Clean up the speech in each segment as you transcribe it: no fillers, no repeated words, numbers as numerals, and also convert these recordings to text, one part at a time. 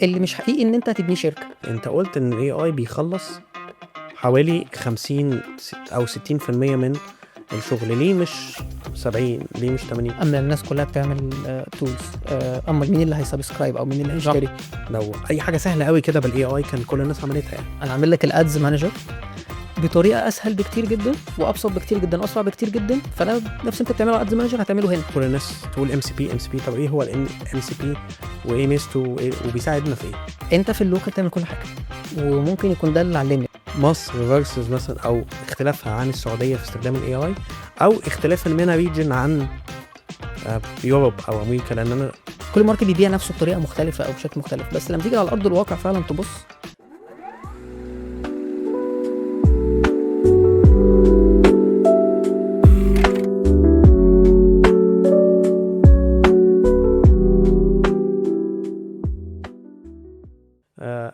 اللي مش حقيقي ان انت هتبني شركه. انت قلت ان ال AI بيخلص حوالي 50 او 60% من الشغل، ليه مش 70؟ ليه مش 80؟ اما الناس كلها بتعمل tools، اما مين اللي هي subscribe او مين اللي هيشتري؟ لو اي حاجة سهلة قوي كده بال AI كان كل الناس عملتها يعني. انا عامل لك ال ads manager بطريقة اسهل بكتير جدا وابسط بكتير جدا واسرع بكتير جدا، فانا نفس انت بتعمله على ads manager هتعمله هنا. كل الناس تقول MCP MCP، طب ايه هو ال MCP وايه ميزته وبيساعدنا في ايه؟ انت في ال local تعمل كل حاجه، وممكن يكون ده اللي علمني. مصر versus مثلا او اختلافها عن السعودية في استخدام ال AI، او اختلاف ال MENA region عن Europe او امريكا، لان انا كل market بيبيع نفسه بطريقة مختلفة او بشكل مختلف، بس لما تيجي على ارض الواقع فعلا تبص.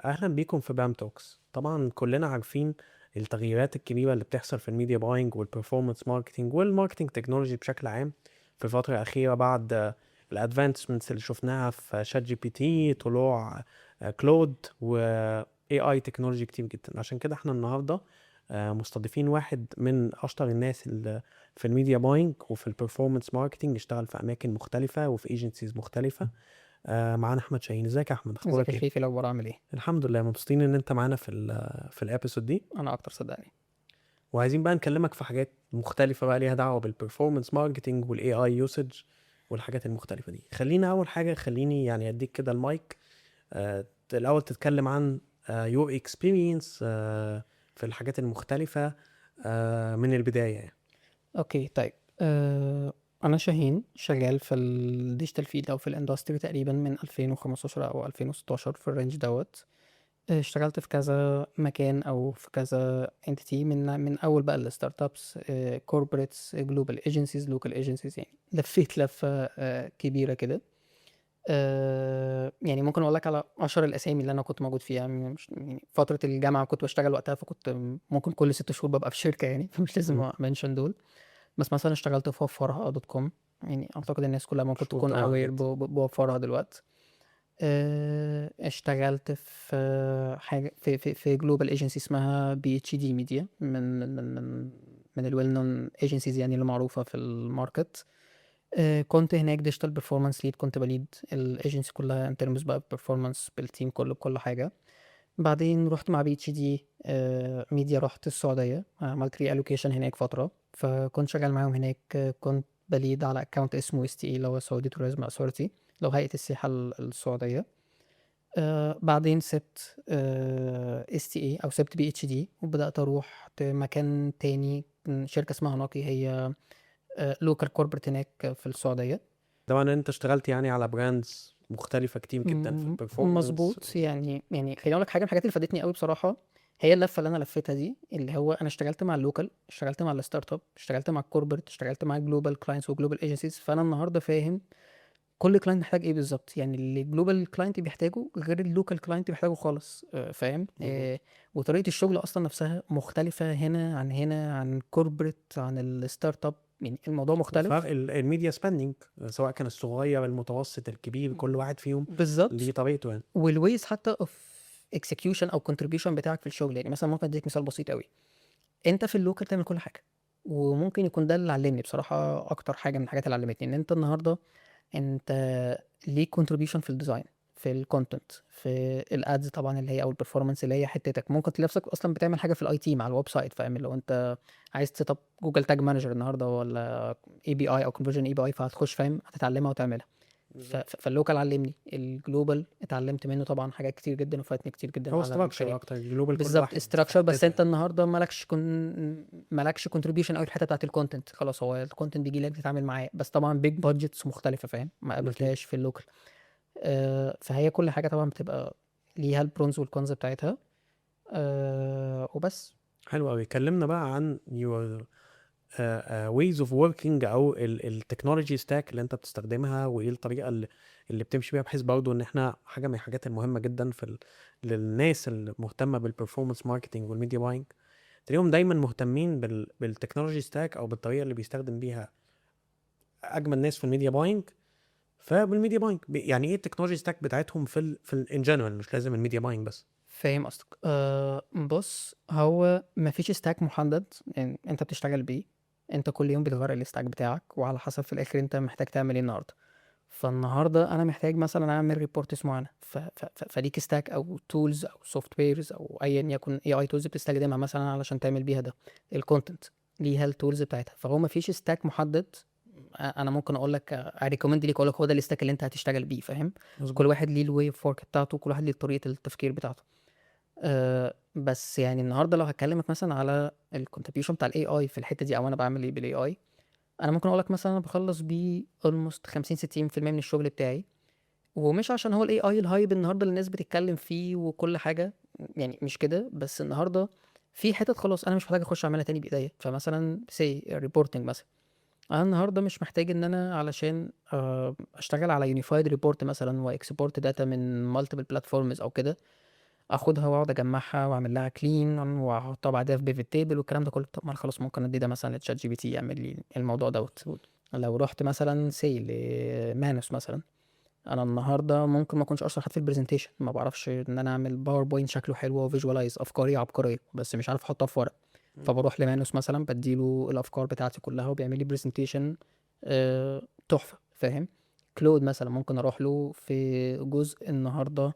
اهلا بيكم في BAM Talks. طبعا كلنا عارفين التغييرات الكبيرة اللي بتحصل في ال media buying وال performance marketing وال marketing technology بشكل عام في الفترة الاخيره، بعد ال advancements اللي شفناها في ChatGPT، طلوع Claude و AI technology كتير جدا. عشان كده احنا النهارده مستضيفين واحد من اشطر الناس اللي في ال media buying وفي ال performance marketing، اشتغل في اماكن مختلفة وفي agencies مختلفه. معانا احمد شاهين. ازيك يا احمد؟ ازيك اخبارك يا ايه؟ شريف؟ الاخبار عامل ايه؟ الحمد لله، مبسوطين ان انت معانا في ال episode دي. انا اكتر صدقني. وعايزين بقى نكلمك في حاجات مختلفة بقى ليها دعوه بال performance marketing وال AI usage والحاجات المختلفة دي. خلينا اول حاجه، خليني يعني اديك كده المايك، الاول تتكلم عن your experience في الحاجات المختلفة من البداية يعني. okay طيب، انا شاهين، شغال في ال digital field او في ال industry تقريبا من 2015 او 2016 في ال range دوت. اشتغلت في كذا مكان او في كذا entity، من اول بقى ال startups، corporates، global agencies، local agencies، يعني لفيت لفه كبيرة كده. يعني ممكن اقول لك على اشهر الاسامي اللي انا كنت موجود فيها. مش يعني فترة الجامعة كنت بشتغل وقتها، فكنت ممكن كل 6 شهور ببقى في شركة يعني، فمش لازم ا mention دول. بس مثلا اشتغلت في وفرها dot com، يعني اعتقد الناس كلها ممكن مشهور تكون طبعاً aware جداً. بوفرها دلوقتي. اشتغلت في حاجة في global agency اسمها BHD Media، من ال well known agencies يعني اللي معروفة في ال market. كنت هناك digital performance lead، كنت ب lead ال agency كلها in terms بقى performance بال team كله بكل حاجة. بعدين رحت مع BHD ميديا، رحت السعودية، عملت reallocation هناك فترة، فكنت شغال معاهم هناك. كنت ب lead على account اسمه STA اللي هو Saudi Tourism Authority، اللي هو هيئة السياحة السعودية. بعدين سبت STA او سبت BHD، وبدأت اروح مكان تاني، شركة اسمها ناقي، هي local corporate هناك في السعودية. طبعا انت اشتغلت يعني على brands مختلفة كتير جدا في ال performance. مظبوط. يعني خليني اقول لك حاجة من الحاجات اللي فادتني قوي بصراحة، هي اللفة اللي انا لفيتها دي، اللي هو انا اشتغلت مع ال local، اشتغلت مع ال startup، اشتغلت مع ال corporate، اشتغلت مع global clients و global agencies. فانا النهارده فاهم كل client محتاج ايه بالظبط. يعني اللي ال global client بيحتاجه غير ال local client بيحتاجه خالص، فاهم؟ وطريقه الشغل اصلا نفسها مختلفة هنا عن هنا، عن corporate عن ال startup، يعني الموضوع مختلف. فرق ال media spending سواء كان الصغير المتوسط الكبير، كل واحد فيهم ليه طريقته يعني. وال ways حتى of execution او contribution بتاعك في الشغل. يعني مثلا ممكن اديك مثال بسيط قوي، انت في ال local تعمل كل حاجة، وممكن يكون ده اللي علمني بصراحة اكتر حاجة من الحاجات اللي علمتني، ان انت النهارده انت ليك contribution في ال design، في ال content، في ال ads طبعا اللي هي او ال performance اللي هي حتتك. ممكن تلاقي نفسك اصلا بتعمل حاجة في ال IT مع ال website، فاهم؟ لو انت عايز ت set up Google Tag Manager النهارده ولا API او conversion API، فهتخش فاهم هتتعلمها وتعملها. فال local علمني، ال global اتعلمت منه طبعا حاجات كتير جدا وفاتني كتير جدا هو على structure المشاريع. اكتر، ال global كل بالظبط واحد structure. بس حتته انت يعني. النهارده مالكش contribution قوي في الحتة بتاعت ال content، خلاص هو ال content بيجي لك تتعامل معاه، بس طبعا big budgets مختلفة، فاهم؟ ما قابلتهاش في ال local. فهي كل حاجة طبعا بتبقى ليها ال pros وال cons بتاعتها. وبس. حلو قوي. كلمنا بقى عن your ways of working او ال technology stack اللي انت بتستخدمها، وايه الطريقة اللي بتمشي بيها، بحيث برضو ان احنا حاجة من الحاجات المهمة جدا في للناس المهتمة بال performance marketing وال media buying، تلاقيهم دايما مهتمين بال technology stack او بالطريقة اللي بيستخدم بيها اجمل ناس في ال media buying. فبال media buying، يعني ايه ال technology stack بتاعتهم في ال in general، مش لازم ال media buying بس. فاهم قصدك. بص، هو مفيش stack محدد يعني انت بتشتغل بيه. انت كل يوم بتغير ال stack بتاعك، وعلى حسب في الاخر انت محتاج تعمل ايه النهارده. فالنهارده انا محتاج مثلا اعمل reports معينه، فليك stack او tools او softwares او ايا يكن AI tools بتستخدمها مثلا علشان تعمل بيها ده. ال content ليها ال tools بتاعتها. فهو مفيش stack محدد انا ممكن اقول لك recommend ليك، اقول لك هو ده ال stack اللي انت هتشتغل بيه، فاهم؟ كل واحد ليه ال way of work بتاعته، كل واحد ليه طريقه التفكير بتاعته. بس يعني النهارده لو هكلمك مثلا على ال contribution بتاع ال AI في الحتة دي، او انا بعمل ايه بال AI، انا ممكن اقول لك مثلا انا بخلص بيه almost 50 60% من الشغل بتاعي. ومش عشان هو ال AI ال hype النهارده اللي الناس بتتكلم فيه وكل حاجه، يعني مش كده، بس النهارده في حتت خلاص انا مش محتاج اخش اعملها تاني بايديا. فمثلا say reporting مثلا، انا النهارده مش محتاج ان انا علشان اشتغل على unified report مثلا و export data من multiple platforms او كده، اخدها واقعد اجمعها واعمل لها clean واحطها بعدها في pivot table والكلام ده كله. طب ما انا خلاص ممكن ادي ده مثلا ل ChatGPT يعمل لي الموضوع دوت. لو رحت مثلا say ل Manus مثلا، انا النهارده ممكن ما اكونش اشطر حد في ال presentation، ما بعرفش ان انا اعمل PowerPoint شكله حلو و visualize، افكاري عبقرية بس مش عارف احطها في ورق. فبروح ل Manus مثلا بديله الافكار بتاعتي كلها وبيعمل لي presentation تحفه، فاهم؟ Claude مثلا ممكن اروح له في جزء النهارده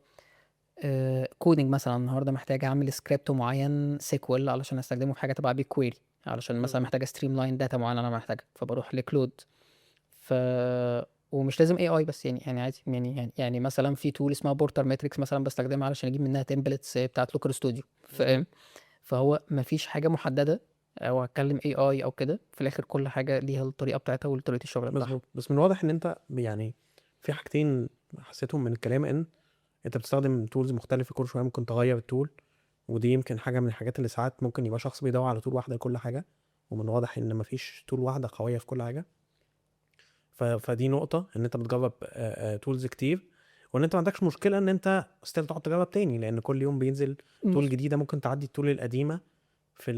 coding مثلا، النهارده محتاج اعمل سكريبت معين SQL علشان استخدمه في حاجة تبع BigQuery، علشان مثلا محتاج streamline data معينة انا محتاجها، فبروح ل Claude. ومش لازم AI بس، يعني عادي، يعني مثلا في tool اسمها Porter Metrics مثلا بستخدمها علشان اجيب منها templates بتاعت Looker Studio، فاهم؟ فهو مفيش حاجة محددة او هتكلم AI او كده، في الاخر كل حاجة ليها الطريقة بتاعتها وطريقه الشغل بتاعها. مظبوط. بس من الواضح ان انت يعني في حاجتين حسيتهم من الكلام، ان انت بتستخدم tools مختلفة كل شويه، ممكن تغير ال tool، ودي يمكن حاجة من الحاجات اللي ساعات ممكن يبقى شخص بيدور على tool واحدة لكل حاجه، ومن الواضح ان مفيش tool واحدة قوية في كل حاجه. فدي نقطة ان انت بتجرب tools كتير، وان انت ما عندكش مشكلة ان انت still تقعد تجرب تاني، لان كل يوم بينزل tool جديدة ممكن تعدي ال tool القديمة في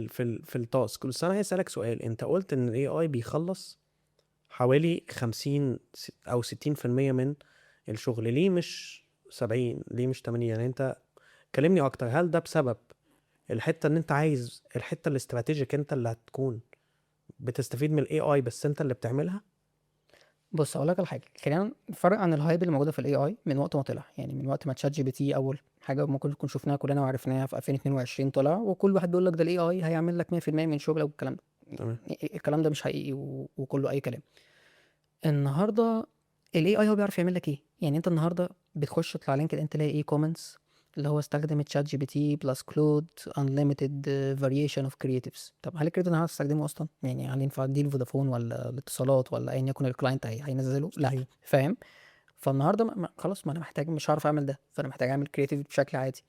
ال task. بس انا عايز اسالك سؤال، انت قلت ان ال AI بيخلص حوالي 50 او 60% من الشغل، ليه مش 70؟ ليه مش 80؟ يعني انت كلمني اكتر، هل ده بسبب الحتة ان انت عايز الحتة ال strategic انت اللي هتكون بتستفيد من ال AI بس انت اللي بتعملها؟ بص، اقول لك على حاجه، خلينا نفرق عن ال hype اللي موجودة في ال AI من وقت ما طلع. يعني من وقت ما ChatGPT اول حاجة ممكن نكون شفناها كلنا وعرفناها في 2022 طلع، وكل واحد بيقول لك ده ال AI هيعمل لك 100% من شغلك والكلام ده. الكلام ده مش حقيقي وكله اي كلام. النهارده ال AI هو بيعرف يعمل لك ايه؟ يعني انت النهارده بتخش تطلع LinkedIn تلاقي ايه comments اللي هو استخدم ChatGPT plus Claude unlimited variation of creatives. طب هل ال creative انا هعرف استخدمه اصلا؟ يعني هل ينفع اديه لفودافون ولا الاتصالات ولا ايا يكن ال client هينزله؟ لا. فاهم؟ فالنهارده خلاص، ما انا محتاج، مش هعرف اعمل ده، فانا محتاج اعمل creative بشكل عادي.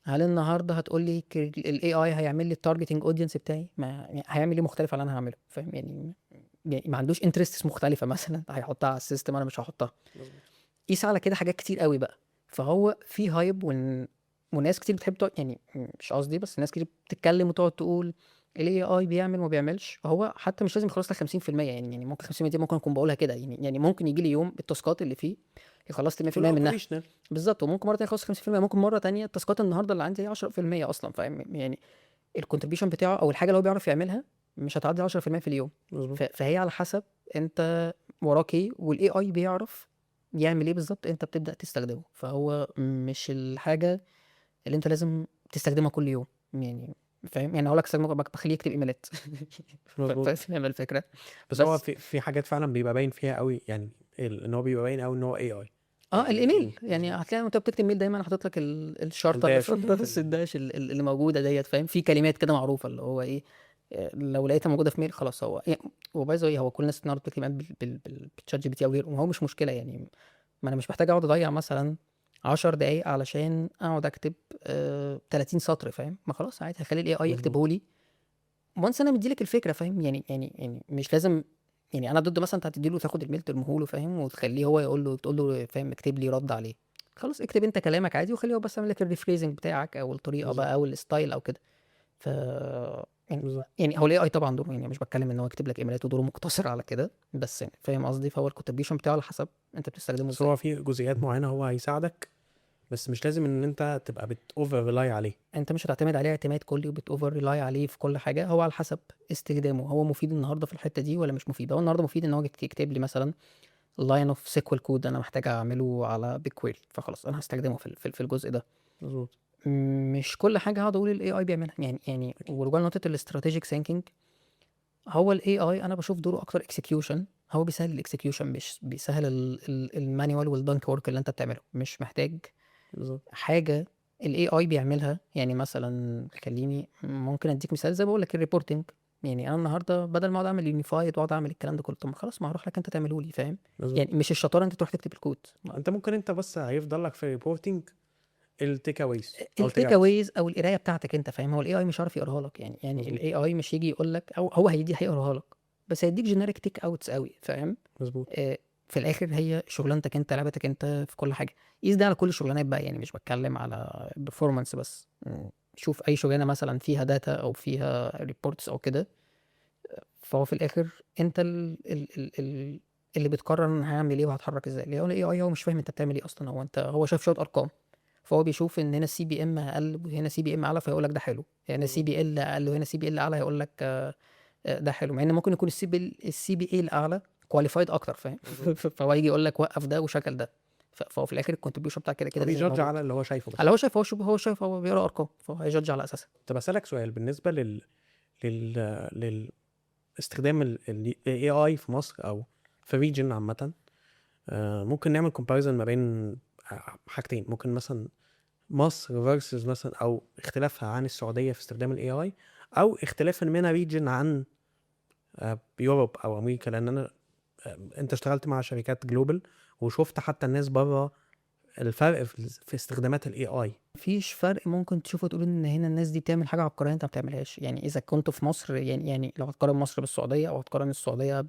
هل النهارده هتقول لي ال AI هيعمل لي ال targeting audience بتاعي؟ ما يعني هيعمل ايه مختلف عن اللي انا هعمله؟ فاهم؟ يعني ما عندوش interests مختلفة مثلا هيحطها على ال system انا مش هحطها. قيس على كده حاجات كتير قوي بقى. فهو في hype وناس كتير بتحب تقعد، يعني مش قصدي، بس ناس كتير بتتكلم وتقعد تقول ال AI بيعمل وما بيعملش. هو حتى مش لازم يخلص لك 50%، يعني ممكن 50% دي ممكن اكون بقولها كده، يعني ممكن يجي لي يوم ال task ات اللي فيه خلصت 100% منها. operational. بالظبط. وممكن مرة تانية اخلص 50%، ممكن مرة تانية ال task ات النهارده اللي عندي هي 10% اصلا، فاهم؟ يعني ال contribution بتاعه او الحاجة اللي هو بيعرف يعملها مش هتعدي 10% في اليوم. فهي على حسب انت وراك ايه، وال AI بيعرف يعمل ايه بالظبط انت بتبدا تستخدمه. فهو مش الحاجة اللي انت لازم تستخدمها كل يوم، يعني فاهم؟ يعني اقول لك استخدمه، بخليه يكتب ايميلات. فاهم الفكره؟ بس هو بس في حاجات فعلا بيبقى باين فيها قوي، يعني ان هو بيبقى باين قوي ان هو AI. الايميل، يعني هتلاقي وانت بتكتب mail دايما حاطط لك الشرطة اللي ال dash. في النص، ال dash اللي موجودة ديت، فاهم؟ في كلمات كده معروفة اللي هو ايه، لو لقيتها موجودة في mail خلاص هو يعني. و by the way هو كل الناس النهارده بتكتب بال ChatGPT او غيره، وهو مش مشكله. يعني ما انا مش محتاج اقعد اضيع مثلا 10 دقايق علشان اقعد اكتب 30 سطر، فاهم؟ ما خلاص عادي هخلي ال AI يكتبه لي once انا مديلك الفكره، فاهم؟ يعني مش لازم، يعني انا ضد مثلا انت هتديله تاخد ال mail ترميه له، فاهم؟ وتخليه هو يقول له، تقول له فاهم اكتب لي رد عليه. خلاص اكتب انت كلامك عادي وخليه هو بس يعمل لك ال rephrasing بتاعك او الطريقة بقى او ال style او كده. ف يعني بالظبط. يعني هو ال AI طبعا دوره، يعني مش بتكلم ان هو يكتب لك ايميلات ودوره مقتصر على كده بس، يعني فاهم قصدي؟ فهو ال contribution بتاعه على حسب انت بتستخدمه بس ازاي. هو في جزئيات معينة هو هيساعدك، بس مش لازم ان انت تبقى بت over rely عليه. انت مش هتعتمد عليه اعتماد كلي وبت over rely عليه في كل حاجه، هو على حسب استخدامه، هو مفيد النهارده في الحتة دي ولا مش مفيد. هو النهارده مفيد ان هو يكتب لي مثلا line of SQL code انا محتاج اعمله على BigQuery، فخلاص انا هستخدمه في الجزء ده. مش كل حاجة هقعد اقول ال AI بيعملها يعني. ورجوع لنقطة ال strategic thinking، هو ال AI انا بشوف دوره اكتر execution، هو بيسهل ال execution، مش بيسهل ال manual وال donkey work اللي انت بتعمله، مش محتاج حاجة ال AI بيعملها. يعني مثلا خليني ممكن اديك مثال، زي ما بقول لك ال reporting، يعني انا النهارده بدل ما اقعد اعمل unified واقعد اعمل الكلام ده كله، طب ما خلاص ما هروح لك انت تعمله لي، فاهم؟ يعني مش الشطارة انت تروح تكتب الكود. انت ممكن انت بس هيفضل لك في reporting ال takeaways، ال takeaways او القراية بتاعتك انت، فاهم؟ هو ال AI مش عارف يقراها لك، يعني ال AI مش يجي يقول لك، او هو هيدي هيقراها لك بس هيديك generic takeouts قوي، فاهم؟ في الاخر هي شغلانتك انت، لعبتك انت في كل حاجه. قيس ده على كل الشغلانات بقى، يعني مش بتكلم على performance بس. شوف اي شغلانة مثلا فيها data او فيها reports او كده، فهو في الاخر انت ال ال ال ال اللي بتقرر انا هعمل ايه وهتحرك ازاي. اللي هو ال AI هو مش فاهم انت بتعمل ايه اصلا، هو شاف شوية ارقام، فهو بيشوف ان هنا ال CPM اقل وهنا CPM اعلى، فيقول لك ده حلو، هنا CPL اقل وهنا CPL اعلى، هيقول لك ده حلو، مع ان ممكن يكون ال CPA الاعلى qualified اكتر، فاهم؟ فهو يجي يقول لك وقف ده وشغل ده، فهو في الاخر ال contribution بتاعك كده كده هو لازم بي judge موجود. على اللي هو شايفه بس. على هو شايف، هو شايف، هو بيقرا ارقام، فهو هي judge على اساسها. طب اسالك سؤال بالنسبة لل استخدام ال AI في مصر او في region عامه، ممكن نعمل comparison ما بين حاجتين، ممكن مثلا مصر versus مثلا او اختلافها عن السعودية في استخدام ال AI، او اختلاف ال MENA region عن Europe او امريكا، لان انت اشتغلت مع شركات global وشفت حتى الناس بره الفرق في استخدامات ال AI. مفيش فرق ممكن تشوفه تقول ان هنا الناس دي بتعمل حاجة عبقرية انت ما بتعملهاش. يعني اذا كنت في مصر، يعني لو هتقارن مصر بالسعودية او هتقارن السعودية ب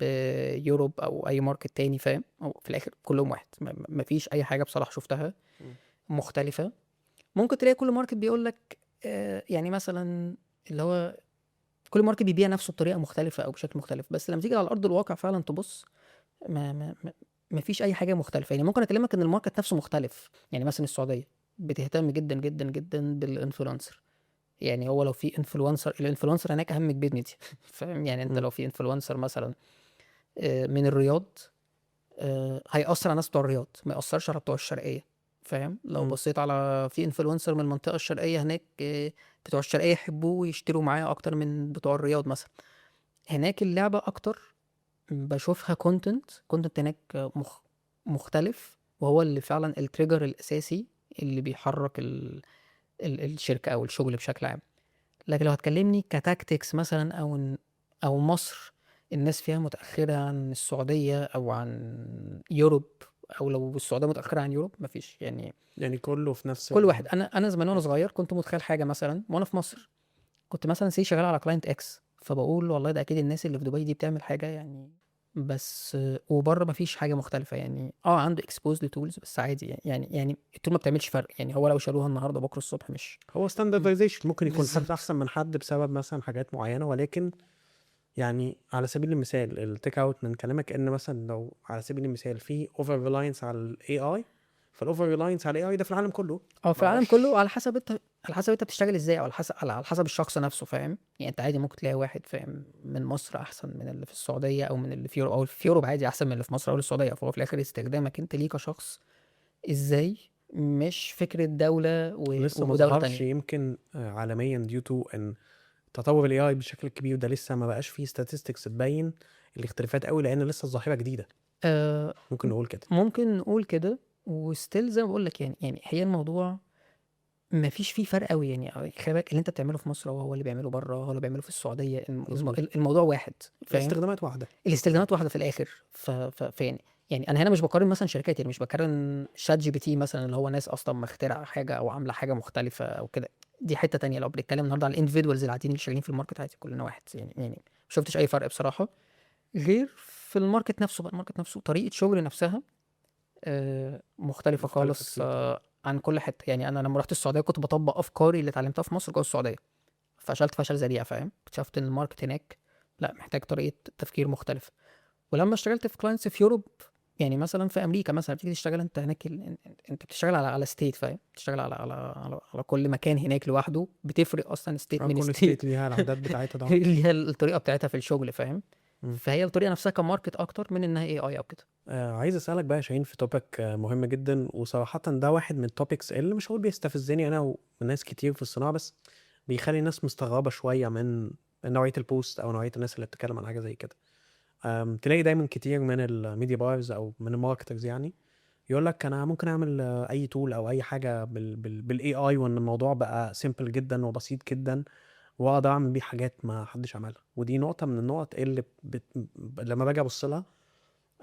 Europe او اي market تاني، فاهم؟ او في الاخر كلهم واحد، مفيش اي حاجة بصراحة شفتها مختلفة. ممكن تلاقي كل market بيقول لك، يعني مثلا اللي هو كل market بيبيع نفسه بطريقة مختلفة او بشكل مختلف، بس لما تيجي على ارض الواقع فعلا تبص ما فيش اي حاجة مختلفة. يعني ممكن اكلمك ان ال market نفسه مختلف، يعني مثلا السعودية بتهتم جدا جدا جدا بال influencer، يعني هو لو في influencer، ال influencer هناك اهم من paid media، فاهم؟ يعني انت لو في influencer مثلا، من الرياض، هيأثر على الناس بتوع الرياض، ما يأثرش على بتوع الشرقية، فاهم؟ لو بصيت على في influencer من المنطقة الشرقية هناك، بتوع الشرقية يحبوه ويشتروا معاه اكتر من بتوع الرياض مثلا. هناك اللعبة اكتر بشوفها content هناك مختلف، وهو اللي فعلا ال trigger الاساسي اللي بيحرك الشركة او الشغل بشكل عام. لكن لو هتكلمني ك tactics مثلا او مصر الناس فيها متاخرة عن السعودية او عن Europe، او لو السعودية متاخرة عن Europe، مفيش. يعني كله في نفس كل واحد. انا زمان وانا صغير كنت متخيل حاجة مثلا وانا في مصر، كنت مثلا سي شغال على client X، فبقول والله ده اكيد الناس اللي في دبي دي بتعمل حاجة يعني، بس وبره مفيش حاجة مختلفة. عنده expose ل tools بس عادي، يعني ال tool ما بتعملش فرق، يعني هو لو شالوها النهارده بكره الصبح مش هو standardization، ممكن يكون حد بالظبط. احسن من حد بسبب مثلا حاجات معينة. ولكن على سبيل المثال ال take out من كلامك ان مثلا لو على سبيل المثال في over reliance على ال AI، فال over reliance على ال AI ده في العالم كله. في العالم معرفش. كله على حسب انت بتشتغل ازاي، او على حسب الشخص نفسه، فاهم؟ انت عادي ممكن تلاقي واحد فاهم من مصر احسن من اللي في السعودية او من اللي في Europe، او في Europe عادي احسن من اللي في مصر او السعودية. فهو في الاخر استخدامك انت ليه كشخص ازاي، مش فكرة دولة لسه ما ودولة ظهرش تانية. يمكن، عالميا due to ان تطور ال AI بشكل كبير ده لسه ما بقاش فيه statistics تبين الاختلافات قوي، لان لسه الظاهرة جديدة. ممكن نقول كده. ممكن نقول كده. و still زي ما بقول لك يعني هي الموضوع ما فيش فيه فرق قوي. خلي بالك اللي انت بتعمله في مصر هو اللي بيعمله بره، هو اللي بيعمله في السعودية. الموضوع واحد، فاهم؟ الاستخدامات واحدة. الاستخدامات واحدة في الاخر. انا هنا مش بقارن مثلا شركات، مش بقارن ChatGPT مثلا اللي هو ناس اصلا مخترعه حاجة او عامله حاجة مختلفة او كده، دي حتة تانية. لو بنتكلم النهارده على ال individuals العاديين اللي شغالين في ال market عادي كلنا واحد، ما شفتش اي فرق بصراحة غير في ال market نفسه بقى. ال market نفسه طريقه شغل نفسها، مختلفة مختلفة خالص، كتير. عن كل حتة. انا لما رحت السعودية كنت بطبق افكاري اللي اتعلمتها في مصر جوه السعودية، فشلت فشل ذريع، فاهم؟ اكتشفت ان ال market هناك لا، محتاج طريقه تفكير مختلفه. ولما اشتغلت في clients في Europe، يعني مثلا في امريكا مثلا، بتيجي تشتغل انت هناك انت بتشتغل على state، فاهم؟ بتشتغل على كل مكان هناك لوحده، بتفرق اصلا state من كل state. state ليها العادات بتاعتها طبعا. اللي هي الطريقة بتاعتها في الشغل، فاهم؟ فهي الطريقة نفسها ك market اكتر من انها AI او كده. عايز اسالك بقى يا شاهين في topic مهم جدا، وصراحة ده واحد من ال topics اللي مش هقول بيستفزني انا وناس كتير في الصناعه، بس بيخلي الناس مستغربه شوية من نوعية ال post او نوعية الناس اللي بتتكلم عن حاجة زي كده. تلاقي دايما كتير من ال media buyers او من ال marketers يعني يقول لك انا ممكن اعمل اي tool او اي حاجة بال AI، وان الموضوع بقى simple جدا وبسيط جدا واقدر اعمل بيه حاجات ما حدش عملها. ودي نقطة من النقط اللي لما باجي ابص لها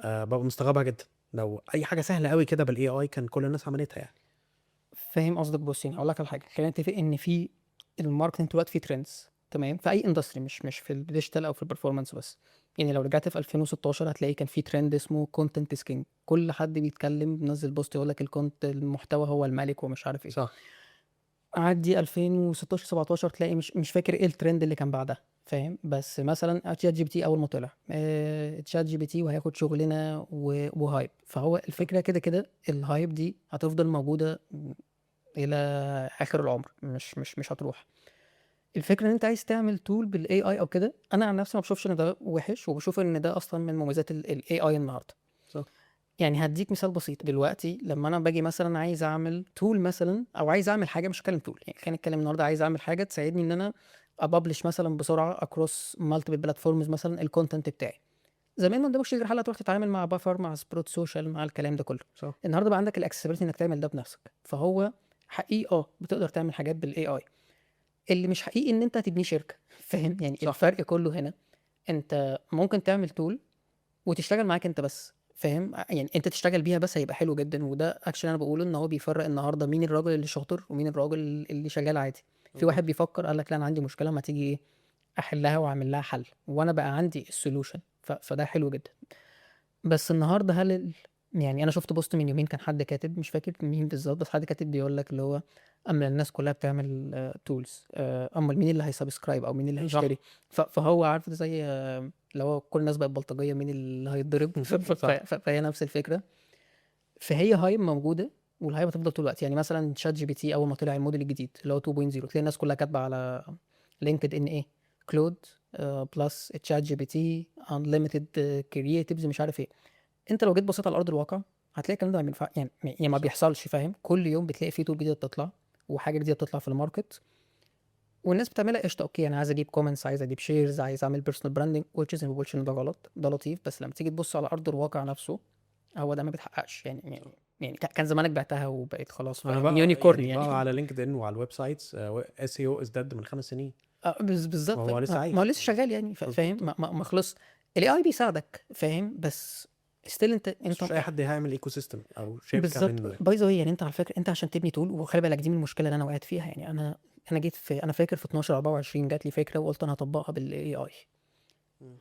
ببقى مستغربها جدا. لو اي حاجة سهلة قوي كده بال AI كان كل الناس عملتها يعني. فاهم قصدك. بص يعني اقول لك على حاجه، خلينا نتفق ان في ال marketing دلوقتي في trends، تمام؟ في اي industry، مش في ال digital او في ال performance بس. يعني لو رجعت في 2016 هتلاقي كان في ترند اسمه content is king، كل حد بيتكلم نزل post يقول لك ال content المحتوى هو الملك ومش عارف ايه. عدي 2016 17 تلاقي مش فاكر ايه الترند اللي كان بعدها، فاهم؟ بس مثلا ChatGPT اول ما طلع، ChatGPT وهياخد شغلنا و hype. فهو الفكرة كده كده ال hype دي هتفضل موجودة الى اخر العمر، مش هتروح. الفكرة ان انت عايز تعمل tool بال AI او كده، انا عن نفسي ما بشوفش ان ده وحش، وبشوف ان ده اصلا من مميزات ال AI النهارده. يعني هديك مثال بسيط دلوقتي، لما انا باجي مثلا عايز اعمل tool مثلا، او عايز اعمل حاجه، مش هتكلم tool يعني، خلينا نتكلم النهارده عايز اعمل حاجة تساعدني ان انا ا publish مثلا بسرعة across multiple platforms مثلا ال content بتاعي. زمان ما قدامكش غير حل، هتروح تتعامل مع Buffer، مع Sprout Social، مع الكلام ده كله. النهارده بقى عندك ال accessibility انك تعمل ده بنفسك، فهو حقيقي بتقدر تعمل حاجات بال AI. اللي مش حقيقي ان انت هتبني شركه، فاهم؟ يعني الفرق كله هنا، انت ممكن تعمل tool وتشتغل معاك انت بس، فاهم؟ يعني انت تشتغل بيها بس هيبقى حلو جدا. وده اكشن انا بقوله ان هو بيفرق النهارده مين الراجل اللي شاطر ومين الراجل اللي شغال عادي. في واحد بيفكر قال لك لا انا عندي مشكله، ما تيجي ايه احلها واعمل لها حل، وانا بقى عندي ال solution، فده حلو جدا. بس النهارده هل يعني انا شفت post من يومين كان حد كاتب، مش فاكر مين بالظبط، بس حد كاتب بيقول لك اللي هو اما الناس كلها بتعمل tools، امال مين اللي هي subscribe او مين اللي هيشتري؟ فهو عارف زي اللي هو كل الناس بقت بلطجيه، مين اللي هيتضرب؟ فهي نفس الفكرة. فهي hype موجودة، وال hype هتفضل طول الوقت. يعني مثلا ChatGPT اول ما طلع الموديل الجديد اللي هو 2.0، تلاقي الناس كلها كاتبه على LinkedIn ايه، Claude plus ChatGPT unlimited creatives مش عارف ايه. انت لو جيت بصيت على ارض الواقع هتلاقي الكلام ده ما بينفع، يعني ما بيحصلش، فاهم؟ كل يوم بتلاقي في tool جديدة بتطلع وحاجه جديدة بتطلع في ال market، والناس بتعملها قشطه. okay انا عايز اجيب comments، عايز اجيب shares، عايز اعمل personal branding، which is ما بقولش ان ده غلط، ده لطيف، بس لما تيجي تبص على ارض الواقع نفسه هو ده ما بيتحققش. يعني كان زمانك بعتها وبقيت خلاص، انا فاهم؟ بقى unicorn يعني يعني. بقى على LinkedIn وعلى ال websites SEO is dead من 5 سنين. بالظبط. وهو لسه عايش. ما هو لسه شغال يعني، فاهم؟ ما خلص. ال AI بيساعدك، فاهم؟ بس still انت بس انت مش اي حد هيعمل ecosystem او شركة بالظبط. منه يعني. by the way يعني انت على فكرة انت عشان تبني tool، وخلي بالك دي من المشكلة اللي انا وقعت فيها. يعني انا جيت في، انا فاكر في 12 24 جات لي فكرة وقلت انا هطبقها بال AI.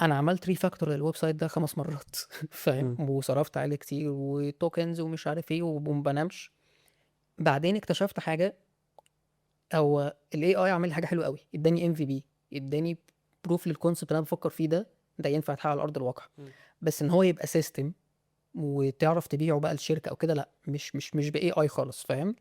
انا عملت refactor لل website ده 5 مرات، فاهم؟ وصرفت عليه كتير و tokens ومش عارف ايه وما بنامش. بعدين اكتشفت حاجة، هو ال AI عمل لي حاجة حلوة قوي، اداني MVP، اداني proof لل concept اللي انا بفكر فيه ده، ده ينفع يتحقق على ارض الواقع. بس ان هو يبقى system وتعرف تبيعه بقى لشركة او كده، لا، مش ب AI خالص، فاهم؟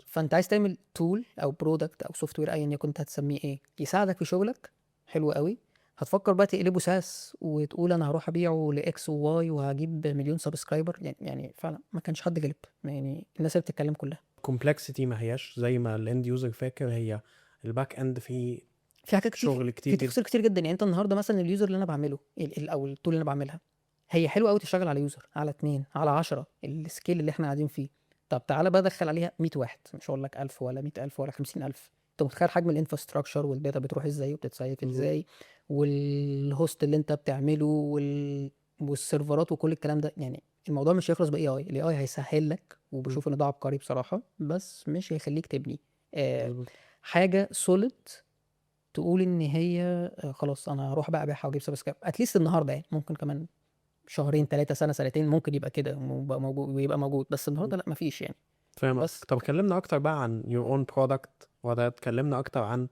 فانت عايز تعمل tool او product او software ايا يكن انت هتسميه ايه، يساعدك في شغلك، حلو قوي. هتفكر بقى تقلبه SaaS وتقول انا هروح ابيعه ل X و Y وهجيب مليون subscriber، يعني فعلا ما كانش حد غلب، يعني الناس اللي بتتكلم كلها complexity ما هياش زي ما ال end user فاكر، هي ال back end فيه في حاجات كتير، شغل كتير في جدا. تفاصيل كتير جدا. يعني انت النهارده مثلا ال user اللي انا بعمله او ال tool اللي انا بعملها هي حلوة قوي تشتغل على user، على 2، على 10، ال scale اللي احنا قاعدين فيه. طب تعالى بقى ادخل عليها 100 واحد، مش هقول لك 1000 ولا 100,000 ولا 50,000. انت متخيل حجم ال infrastructure وال data بتروح ازاي وبتتسيف ازاي، وال host اللي انت بتعمله والسيرفرات وكل الكلام ده. يعني الموضوع مش هيخلص ب AI. ال AI هيسهل لك، وبشوف ان ده عبقري بصراحة، بس مش هيخليك تبني حاجة solid تقول ان هي خلاص انا هروح بقى ابيعها واجيب subscribe at least النهارده. يعني ممكن كمان شهرين، 3، سنة، سنتين ممكن يبقى كده ويبقى موجود، ويبقى موجود، بس النهارده لا، مفيش يعني. فاهم. بس. طب كلمنا اكتر بقى عن your own product، وده اتكلمنا اكتر عن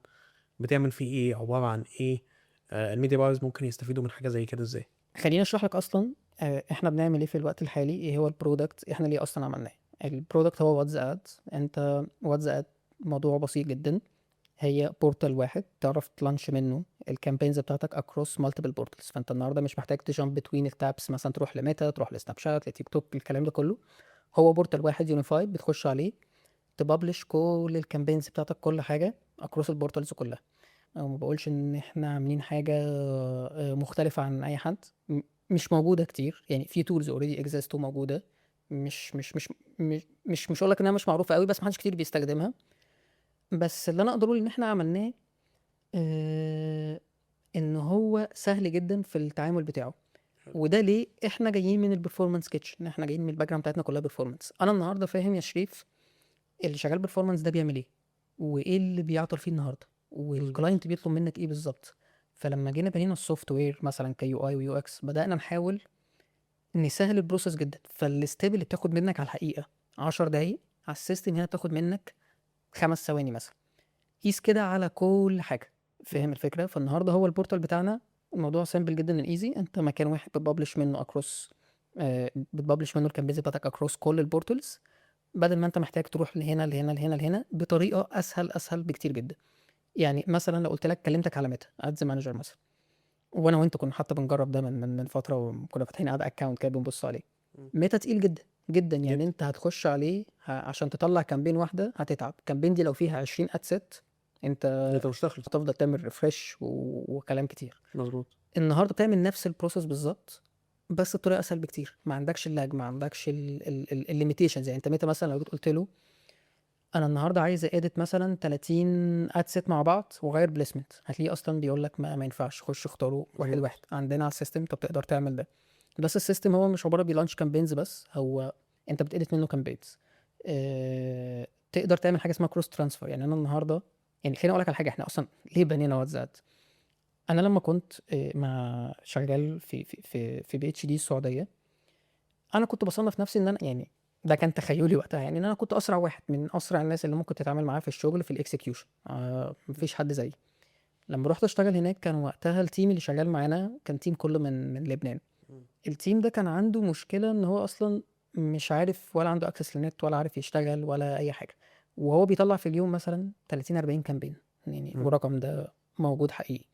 بتعمل فيه ايه؟ عبارة عن ايه؟ ال media buyers ممكن يستفيدوا من حاجة زي كده ازاي؟ خليني اشرح لك اصلا احنا بنعمل ايه في الوقت الحالي، ايه هو ال product، احنا ليه اصلا عملناه. ال product هو What's Ad. انت What's Ad موضوع بسيط جدا، هي portal واحد تعرف ت launch منه ال campaigns بتاعتك across multiple portals. فانت النهارده مش محتاج ت jump between ال tabs، مثلا تروح لميتا، تروح لسناب شات، لتيك توك، الكلام ده كله. هو portal واحد unified بتخش عليه ت publish كل ال campaigns بتاعتك، كل حاجة across ال portals كلها. او ما بقولش ان احنا عاملين حاجة مختلفة عن اي حد، مش موجودة كتير، يعني في tools already exist وموجوده، مش هقول لك انها مش معروفة قوي، بس محدش كتير بيستخدمها. بس اللي انا اقدر اقول ان احنا عملناه ان هو سهل جدا في التعامل بتاعه. وده ليه احنا جايين من ال performance kitchen، احنا جايين من ال background بتاعتنا كلها performance. انا النهارده فاهم يا شريف اللي شغال performance ده بيعمل ايه، وايه اللي بيعطل فيه النهارده، وال client بيطلب منك ايه بالظبط. فلما جينا بنينا ال software مثلا ك UI و UX، بدانا نحاول نسهل ال process جدا. فال step اللي بتاخد منك على الحقيقة 10 دقايق، على ال system هنا بتاخد منك 5 ثواني مثلا. قيس كده على كل حاجه، فاهم الفكره؟ فالنهارده هو ال portal بتاعنا الموضوع simple جدا، easy. انت مكان واحد بت publish منه across بت publish منه ال campaigns بتاعتك across كل ال portals، بدل ما انت محتاج تروح لهنا لهنا لهنا لهنا، بطريقة اسهل، اسهل بكتير جدا. يعني مثلا لو قلت لك، كلمتك على ميتا Ads Manager مثلا، وانا وانت كنا حتى بنجرب ده من فتره، وكنا فاتحين ad account كده بنبص عليه. ميتا تقيل جدا جدا يعني. جدا. انت هتخش عليه عشان تطلع campaign واحدة هتتعب. campaign دي لو فيها 20 ad set انت انت مش تخلص. هتفضل تعمل refresh وكلام كتير. النهارده بتعمل نفس ال process بالظبط بس بطريقة اسهل بكتير، ما عندكش ال lag، ما عندكش ال limitations. يعني انت متى مثلا لو جيت قلت له انا النهارده عايز edit مثلا 30 ad set مع بعض وغير placement، هتلاقيه اصلا بيقول لك ما ينفعش، خش اختاره واحد واحد. عندنا على ال system انت بتقدر تعمل ده. بس ال system هو مش عبارة بي launch campaigns بس، هو انت بت edit منه campaigns، تقدر تعمل حاجة اسمها cross transfer. يعني انا النهارده، يعني خليني اقول لك على حاجه، احنا اصلا ليه بنينا What's Ad؟ انا لما كنت مع شغال في BHD السعوديه، انا كنت بصنف نفسي ان انا، يعني ده كان تخيلي وقتها، يعني ان انا كنت اسرع واحد من اسرع الناس اللي ممكن تتعامل معاه في الشغل في ال execution، مفيش حد زيي. لما رحت اشتغل هناك كان وقتها ال team اللي شغال معانا كان team كله من لبنان. ال team ده كان عنده مشكلة ان هو اصلا مش عارف ولا عنده access للنت ولا عارف يشتغل ولا اي حاجه، وهو بيطلع في اليوم مثلا 30 40 campaign يعني. والرقم ده موجود حقيقي،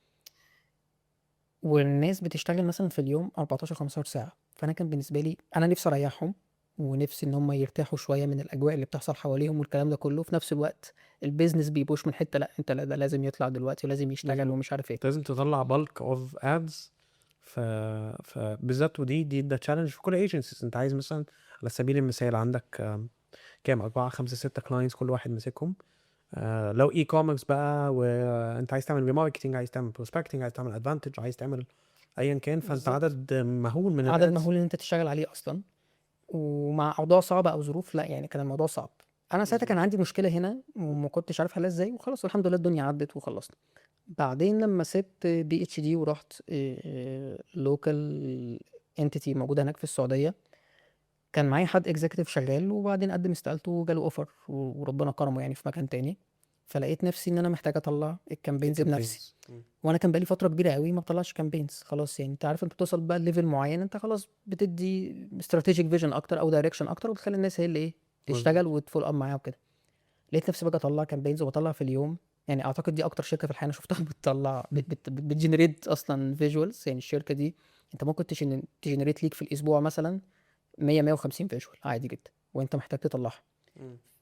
والناس بتشتغل مثلا في اليوم 14 15 ساعه. فانا كان بالنسبة لي انا نفسي اريحهم ونفسي ان هم يرتاحوا شوية من الاجواء اللي بتحصل حواليهم والكلام ده كله. في نفس الوقت ال business بي push من حته، لا انت لا ده لازم يطلع دلوقتي ولازم يشتغل ومش عارف ايه. انت لازم تطلع bulk of ads، فبالذات ودي ده challenge في كل agencies. انت عايز مثلا على سبيل المثال عندك كام، 4 5 6 clients كل واحد ماسكهم، لو e-commerce بقى، وانت عايز تعمل remarketing، عايز تعمل prospecting، عايز تعمل advantage، عايز تعمل ايا كان، فانت عدد مهول من عدد ال ads. مهول ان انت تشتغل عليه اصلا، ومع اوضاع صعبة او ظروف، لا يعني كان الموضوع صعب. انا ساعتها كان عندي مشكلة هنا وما كنتش عارف حلها ازاي، وخلاص والحمد لله الدنيا عدت وخلصنا. بعدين لما سبت BHD ورحت local entity موجودة هناك في السعوديه، كان معايا حد executive شغال، وبعدين قدم استقالته وجاله offer وربنا كرمه يعني في مكان تاني. فلقيت نفسي ان انا محتاج اطلع ال campaigns بنفسي. ال campaigns. وانا كان بقالي فترة كبيرة قوي ما بطلعش campaigns خلاص. يعني انت عارف انت بتوصل بقى لل level معين، انت خلاص بتدي strategic vision اكتر او direction اكتر، وبتخلي الناس هي اللي ايه تشتغل وت follow up معاها وكده. لقيت نفسي باجي اطلع campaigns وبطلع في اليوم، يعني اعتقد دي اكتر شركة في الحياة انا شفتها بتطلع بت generate اصلا visuals. يعني الشركة دي انت ممكن ت generate ليك في الاسبوع مثلا 100 150 visual عادي جدا، وانت محتاج تطلعها.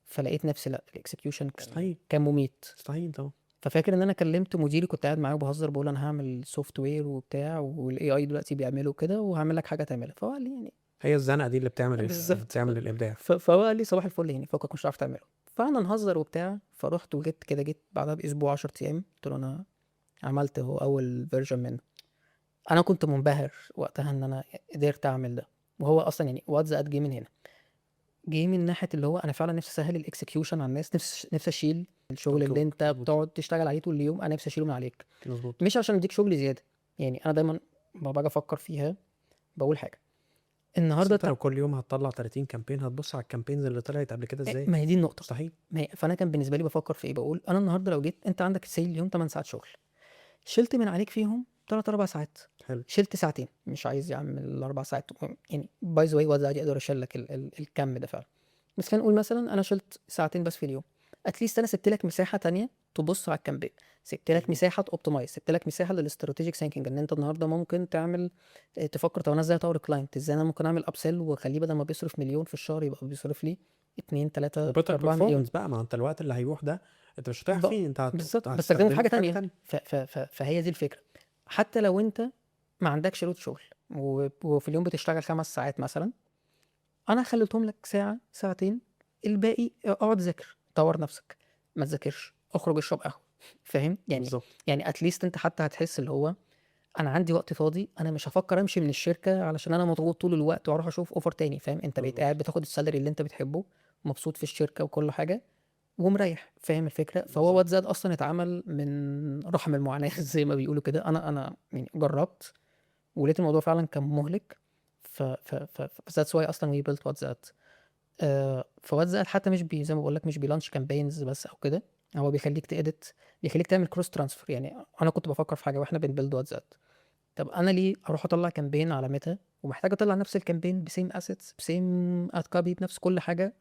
فلقيت نفسي لا ال execution كان مستحيل. كان مميت. مستحيل طبعا. ففاكر ان انا كلمت مديري، كنت قاعد معاه وبهزر بقول انا هعمل software وبتاع، وال AI دلوقتي بيعملوا كده، وهعمل لك حاجة تعملها. فهو قال لي يعني هي الزنقة دي اللي بتعمل بتعمل الابداع. فهو قال لي صباح الفل، يعني فكك مش هتعرف تعمله. فقعدنا نهزر وبتاع. فرحت وجيت كده، جيت بعدها باسبوع 10 ايام، قلت له انا عملت هو اول version منه. انا كنت منبهر وقتها ان انا قدرت اعمل ده. وهو اصلا يعني What's Ad جه من هنا، جه من ناحية اللي هو انا فعلا نفسي اسهل ال execution على الناس، نفسي اشيل الشغل اللي انت بتقعد تشتغل عليه طول اليوم، انا نفسي اشيله من عليك. مش عشان اديك شغل زياده. يعني انا دايما لما باجي افكر فيها بقول حاجة، بس النهارده انت انت لو كل يوم هتطلع 30 campaign، هتبص على ال campaigns اللي طلعت قبل كده ازاي؟ ما هي دي النقطة. مستحيل. ما هي فانا كان بالنسبة لي بفكر في ايه، بقول انا النهارده لو جيت انت عندك say اليوم 8 ساعات شغل، شلت من عليك فيهم 3 4 ساعات. شلت ساعتين، مش عايز يا عم ال4 ساعات، يعني by the way وات يقدر يشيل لك الكم ده فعلا، بس خلينا نقول مثلا انا شلت ساعتين بس في اليوم، at least انا سبت لك مساحة تانية تبص على ال campaign، سبت لك مساحة ت optimize، سبت لك مساحة لل strategic thinking، ان انت النهارده ممكن تعمل تفكر طب انا ازاي اطور ال client، ازاي انا ممكن اعمل upsell واخليه بدل ما بيصرف مليون في الشهر يبقى بيصرف لي 2 3 و better 4 مليون. performance بقى. ما انت الوقت اللي هيروح ده انت مش هتريح فيه، انت بالظبط، بستخدمه في هتستخدمه حاجة في حاجة تانية. تانية. فهي دي الفكره. حتى لو انت ما عندكش load شغل وفي اليوم بتشتغل 5 ساعات مثلا، انا خليتهم لك ساعة ساعتين، الباقي اقعد ذاكر، طور نفسك، ما تذاكرش، اخرج اشرب قهوه، فاهم يعني؟ يعني at least انت حتى هتحس اللي هو انا عندي وقت فاضي، انا مش هفكر امشي من الشركة علشان انا مضغوط طول الوقت واروح اشوف offer تاني، فاهم؟ انت بقيت قاعد بتاخد ال salary اللي انت بتحبه، مبسوط في الشركة وكل حاجة ومريح، فاهم الفكره؟ فهو What's Ad اصلا اتعمل من رحم المعاناة زي ما بيقولوا كده. انا يعني جربت ولقيت الموضوع فعلا كان مهلك، ف that's why اصلا we built What's Ad. ف What's Ad حتى مش بي زي ما بقول لك مش بي launch campaigns بس او كده، هو بيخليك ت edit، بيخليك تعمل cross transfer. يعني انا كنت بفكر في حاجة واحنا بن build What's Ad، طب انا ليه اروح اطلع campaign على ميتا ومحتاج اطلع نفس ال campaign ب same assets، ب same ad copy، بنفس كل حاجه،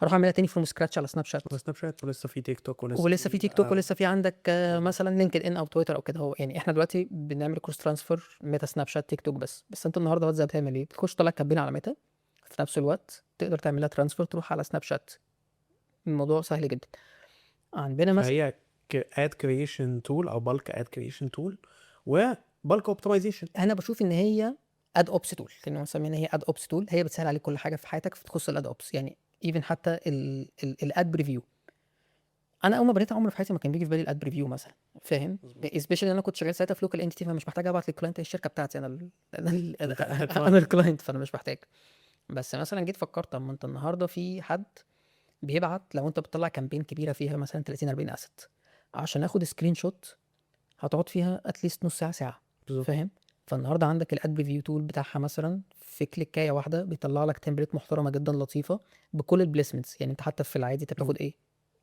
اروح اعملها تاني from scratch على سناب شات؟ على سناب شات، ولسه في تيك توك، ولسه ولسه في تيك توك، ولسه في عندك مثلا لينكد ان او تويتر او كده. هو يعني احنا دلوقتي بنعمل cross transfer ميتا، سناب شات، تيك توك بس. بس انت النهارده What's Ad بتعمل ايه؟ بتخش تطلع campaign على ميتا، في نفس الوقت تقدر تعملها transfer تروح على سناب شات. الموضوع سهل جدا عندنا مثلا. فهي ad creation tool او bulk ad creation tool و bulk optimization. انا بشوف ان هي ad ops tool، خلينا نسميها ان هي ad ops tool. هي بتسهل عليك كل حاجة في حياتك تخص ال ad ops، يعني even حتى ال ad preview. انا اول ما بنيت عمري في حياتي ما كان بيجي في بالي ال ad preview مثلا، فاهم؟ especially انا كنت شغال ساعتها في local entity، فمش محتاج ابعت لل client، الشركة بتاعتي، انا ال client، فانا مش محتاج. بس مثلا جيت فكرت، طب ما انت النهارده في حد بيبعت، لو انت بتطلع campaign كبيرة فيها مثلا 30 40 asset، عشان اخد screenshot هتقعد فيها at least نص ساعة ساعه، فاهم؟ فالنهارده عندك ال ad preview tool بتاعها مثلا في كليكايه واحدة بيطلع لك template محترمه جدا لطيفة بكل ال placements. يعني انت حتى في العادي انت بتاخد ايه؟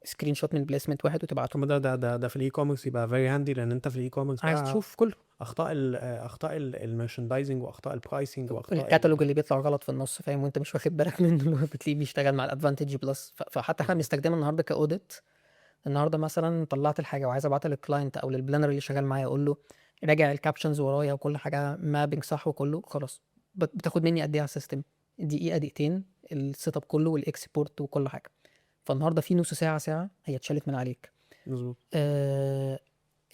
screenshot من placement واحد وتبعته. طب ده في ال e-commerce يبقى very handy، لان انت في ال e-commerce عايز تشوف كله. اخطاء ال merchandising واخطاء ال pricing واخطاء الكتالوج اللي بيطلع غلط في النص، فاهم؟ وانت مش واخد بالك منه، اللي هو بتلاقيه بيشتغل مع ال Advantage Plus. فحتى احنا بنستخدمه النهارده ك audit. النهارده مثلا طلعت الحاجة وعايز ابعتها لل client او لل planner اللي شغال معايا، اقول له راجع ال captions ورايا وكل حاجة mapping صح وكله خلاص. بتاخد مني قد ايه على ال system؟ دقيقة دقيقتين، ال setup كله وال export وكل حاجه. فالنهارده في نص ساعة ساعة هي اتشالت من عليك.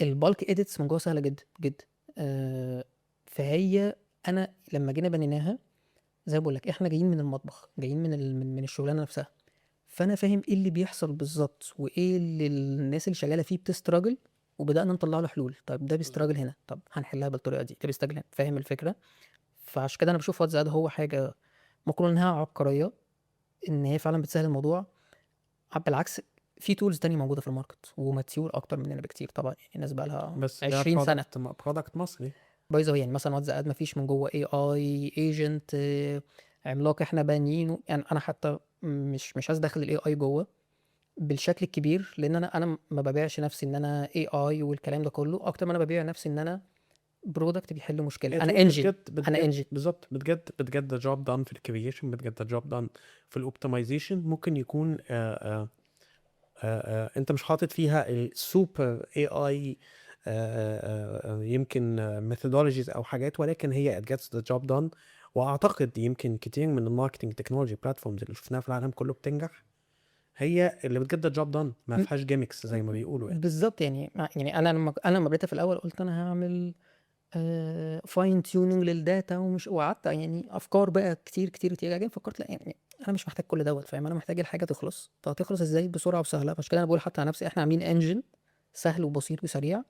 ال bulk edits من جوه سهلة جدا جدا. فهي انا لما جينا بنيناها زي ما بقول لك احنا جايين من المطبخ، جايين من الشغلانة نفسها، فانا فاهم ايه اللي بيحصل بالظبط وايه اللي الناس اللي شغالة فيه بت struggle، وبدانا نطلع له حلول. طب ده بي struggle هنا، طب هنحلها بالطريقة دي، ده بي struggle هنا، فاهم الفكره؟ فعشان كده انا بشوف What's Ad هو حاجة ممكن انها عبقريه، ان هي فعلا بتسهل الموضوع. بالعكس في tools تانية موجودة في ال market و mature اكتر مننا بكتير طبعا، يعني الناس بقى لها بس ده 20 سنه. product مصري. by the way، يعني مثلا What's Ad ما فيش من جوه AI agent عملاق احنا بانيينه. يعني انا حتى مش عايز ادخل ال AI جوه بالشكل الكبير، لان انا ما ببيعش نفسي ان انا AI والكلام ده كله، اكتر ما انا ببيع نفسي ان انا product بيحل مشكله. هي انا tool engine. انا engine. بالظبط، بت get the job done في ال creation، بت get the job done في ال optimization. ممكن يكون انت مش حاطط فيها ال super AI يمكن methodologies او حاجات، ولكن هي it gets the job done. واعتقد يمكن كتير من ال marketing technology platforms اللي شفناها في العالم كله بتنجح هي اللي بت get the job done، ما فيهاش gimmicks زي ما بيقولوا يعني. بالظبط. يعني انا لما بديت في الاول قلت انا هعمل fine tuning لل data ومش، وقعدت يعني افكار بقى كتير كتير كتير، بعدين فكرت لا، يعني انا مش محتاج كل دوت، فاهم؟ انا محتاج الحاجة تخلص، فهتخلص ازاي؟ بسرعة وسهله. عشان كده انا بقول حتى على نفسي احنا عاملين engine سهل وبسيط وسريع،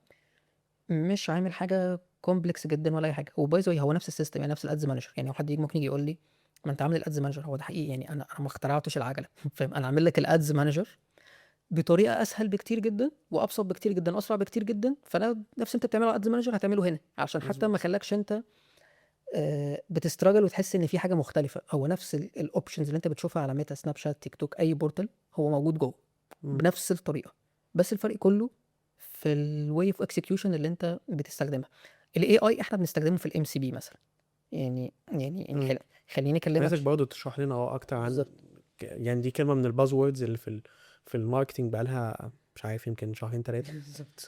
مش عامل حاجة complex جدا ولا اي حاجه. و by the way هو نفس ال system، يعني نفس ال ads manager. يعني لو حد يجي ممكن يجي يقول لي ما انت عامل ال ads manager، هو ده حقيقي، يعني انا ما اخترعتش العجله، فاهم؟ انا عامل لك ال ads manager بطريقة اسهل بكتير جدا وابسط بكتير جدا واسرع بكتير جدا. فانا نفس انت بتعمله على ads manager هتعمله هنا، عشان حتى ما خلاكش انت بت struggle وتحس ان في حاجة مختلفه. هو نفس ال options اللي انت بتشوفها على ميتا، سناب شات، تيك توك، اي portal، هو موجود جوه بنفس الطريقه، بس الفرق كله في ال way of execution اللي انت بتستخدمها. ال AI احنا بنستخدمه في ال MCP مثلا، يعني خليني اكلمك. عايزك برضه تشرح لنا اكتر عن بالظبط. يعني دي كلمة من ال buzzwords اللي في ال marketing بقالها مش عارف يمكن شهرين ثلاثه.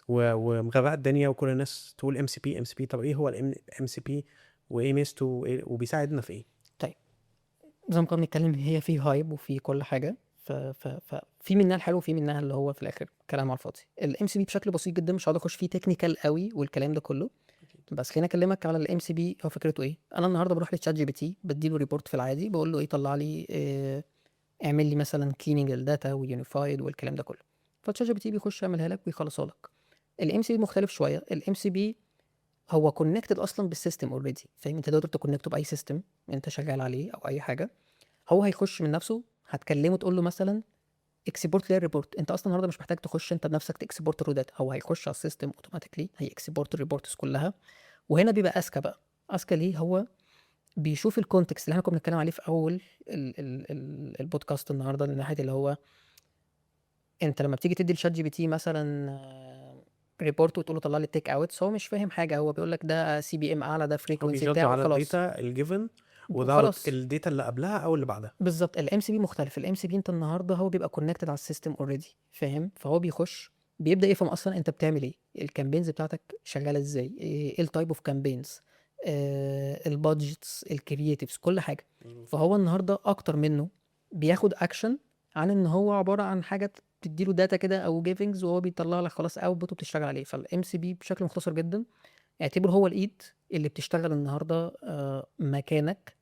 ومغرقه الدنيا، وكل الناس تقول MCP MCP. طب ايه هو ال MCP وايه ميزته وبيساعدنا في ايه؟ طيب، زي ما كنا بنتكلم، هي في hype وفي كل حاجه، ف ف ففي منها الحلو وفي منها اللي هو في الاخر كلام على الفاضي. ال MCP بشكل بسيط جدا، مش هقعد اخش فيه technical قوي والكلام ده كله، بس خليني اكلمك على ال MCP. هو فكرته ايه؟ انا النهارده بروح ل ChatGPT، بديله report في العادي، بقول له ايه؟ طلع لي إيه، اعمل لي مثلا cleaning لل data و unified والكلام ده كله. ف ChatGPT بيخش يعملها لك ويخلصها لك. ال MCP مختلف شويه. ال MCP هو connected اصلا بال system already، فاهم؟ انت تقدر ت connect ه باي system انت شغال عليه او اي حاجه. هو هيخش من نفسه، هتكلمه تقول له مثلا export لي ال report. انت اصلا النهارده مش محتاج تخش انت بنفسك ت export ال raw data، هو هيخش على ال system automatically هي export ال reports كلها. وهنا بيبقى اذكى بقى. اذكى ليه؟ هو بيشوف ال context اللي احنا كنا بنتكلم عليه في اول ال ال البودكاست النهارده، من ناحية اللي هو انت لما بتيجي تدي ل ChatGPT مثلا report وتقول له طلع لي ال takeouts، هو مش فاهم حاجه، هو بيقول لك ده CPM اعلى، ده frequency بي judge بتاعه على خلاص. ال data ال given without وخلاص. ال data اللي قبلها او اللي بعدها. بالظبط. ال MCP مختلف. ال MCP انت النهارده هو بيبقى connected على ال system already، فاهم؟ فهو بيخش بيبدا يفهم اصلا انت بتعمل ايه، ال campaigns بتاعتك شغالة ازاي، ايه ال type of campaigns، ال budgets، ال creatives، كل حاجه. فهو النهارده اكتر منه بياخد اكشن عن ان هو عبارة عن حاجة تديله data كده او givings وهو بيطلع لك خلاص output وبتشتغل عليه. فال MCP بشكل مختصر جدا اعتبره هو الايد اللي بتشتغل النهارده مكانك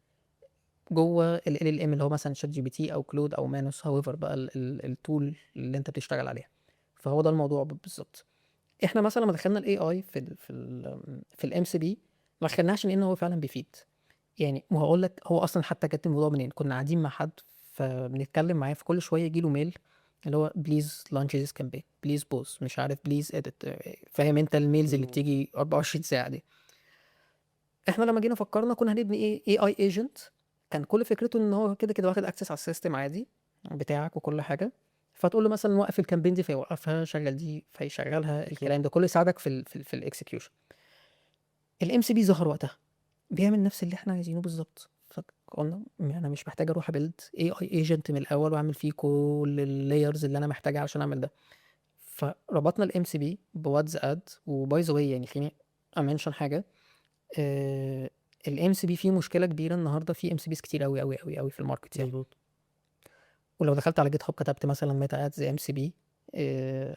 جوه ال LLM اللي هو مثلا ChatGPT او Claude او Manus، however بقى ال tool اللي انت بتشتغل عليها. فهو ده الموضوع بالظبط. احنا مثلا لما دخلنا ال AI في ال MCP ما دخلناش لان هو فعلا بيفيد يعني. وهقول لك هو اصلا حتى جت الموضوع منين. كنا قاعدين مع حد فبنتكلم معاه، فكل شوية يجي له mail اللي هو please launch this campaign، please pause، مش عارف، please edit، فاهم انت ال mails اللي بتيجي 24 ساعة دي. احنا لما جينا فكرنا كنا هنبني ايه؟ AI agent كان كل فكرته ان هو كده كده واخد access على ال system عادي بتاعك وكل حاجه، فتقول له مثلا وقف ال campaign دي فيوقفها، شغل دي فيشغلها، الكلام ده كله يساعدك في ال execution. ال MCP ظهر وقتها بيعمل نفس اللي احنا عايزينه بالظبط، فقلنا انا مش محتاج اروح ا build AI agent من الاول واعمل فيه كل ال layers اللي انا محتاجها عشان اعمل ده. فربطنا ال MCP ب Wads Ad. و by the way يعني خليني ا mention حاجه، ال MCP فيه مشكلة كبيرة النهارده، في MCPs كتير قوي قوي قوي قوي في ال market يعني. ولو دخلت على GitHub كتبت مثلا Meta Ads MCP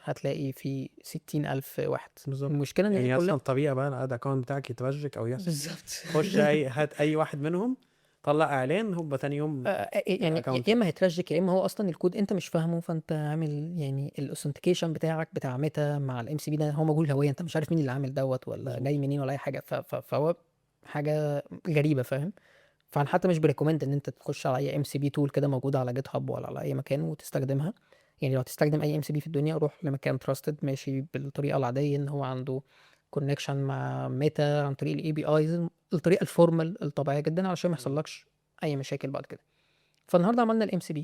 هتلاقي في 60,000 واحد. المشكلة ان يعني هي اصلا كلها الطريقة بقى ال ad account بتاعك يترجك او يحصل بالظبط. خش اي هات اي واحد منهم طلع اعلان، هوبا تاني يوم يعني ال account. يا اما هيترجك يا اما هو اصلا الكود انت مش فاهمه، فانت عامل يعني ال authentication بتاعك بتاع ميتا مع ال MCP ده هو مجهول الهويه، انت مش عارف مين اللي عامل دوت ولا جاي منين ولا اي حاجه، فهو حاجة غريبه، فاهم؟ فانا حتى مش ب recommend ان انت تخش على اي MCP tool كده موجودة على GitHub ولا على اي مكان وتستخدمها. يعني لو هتستخدم اي MCP في الدنيا روح لمكان trusted ماشي بالطريقة العادية ان هو عنده connection مع ميتا عن طريق ال APIs، الطريقة ال formal الطبيعية جدا، علشان ما يحصلكش اي مشاكل بعد كده. فالنهارده عملنا ال MCP،